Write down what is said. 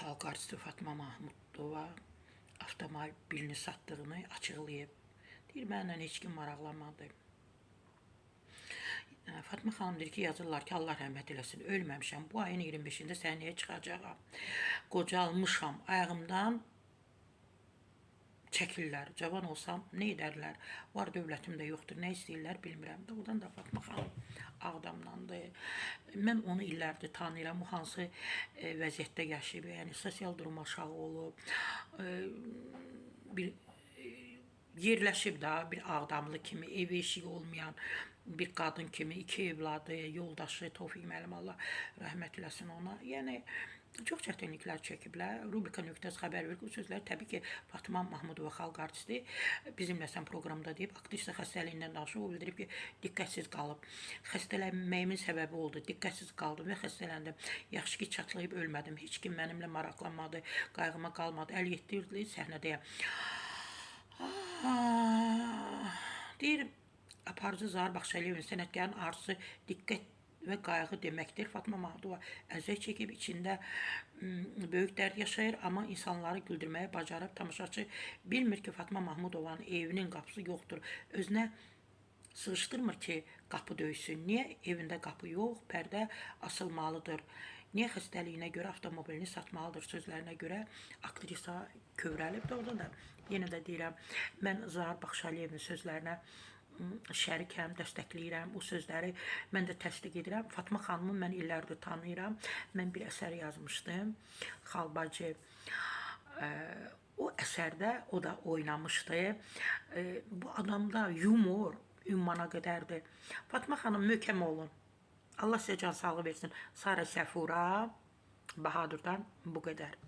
Xalq artisti Fatma Mahmudova avtomobilini satdığını açıqlayıb. Deyir, mənimlə heç kim maraqlanmadı. Fatma xanım deyir ki, yazırlar ki, Allah rəhmət eləsin, ölməmişəm. Bu ayın 25-də səhnəyə çıxacağam. Qocalmışam, ayağımdan çəkirlər. Cavan olsam nə edərlər? Var dövlətim də yoxdur. Nə istəyirlər bilmirəm. Doğrudan da Fatma xanım Ağdamdandır. Mən onu illərdir tanıyıram. O hansı vəziyyətdə yaşayıb, yəni sosial durum aşağı olub. Bir yerləşib də bir Ağdamlı kimi, evi eşiyi olmayan bir qadın kimi, iki evladı, yoldaşı Tofiq müəllim, Allah rəhmət eləsin ona. Yəni çox çətinliklər çəkiblər. Rubrika nöqtəsi xəbər verir ki, bu sözləri təbii ki, Fatma Mahmudova xalq artisti bizimləsən proqramda deyib. Aktrisa xəstəliyindən danışıb, o bildirib ki, diqqətsiz qalıb. Xəstələnməyimin səbəbi oldu. Diqqətsiz qaldım və xəstələndim. Yaxşı ki, çatlayıb ölmədim. Heç kim mənimlə maraqlanmadı, qayğıma qalmadı. 57 ildir səhnədəyəm. Deyir, aparıcı Zahir Baxşəliyevin sənətkarın arzusu diqqət və qayğı deməkdir. Fatma Mahmudova əziyyət çəkib, içində böyük dərd yaşayır, amma insanları güldürməyi bacarıb. Tamaşaçı bilmir ki, Fatma Mahmudovanın evinin qapısı yoxdur. Özünə sığışdırmır ki, qapı döysün. Niyə evində qapı yox, pərdə asılmalıdır? Niyə xəstəliyinə görə avtomobilini satmalıdır sözlərinə görə aktrisa kövrəlib. Doğrudan da yenə də deyirəm, mən Zahir Baxşəliyevin sözlərinə şərikəm, dəstəkləyirəm. O sözləri mən də təsdiq edirəm. Fatma xanımı mən illərdir tanıyıram. Mən bir əsər yazmışdım. Xalbacı. O əsərdə o da oynamışdı. Bu adamda yumor ümmana qədərdir. Fatma xanım möhkəm olun. Allah sizə can sağlığı versin. Sara Səfura Bahadurdan bu qədər.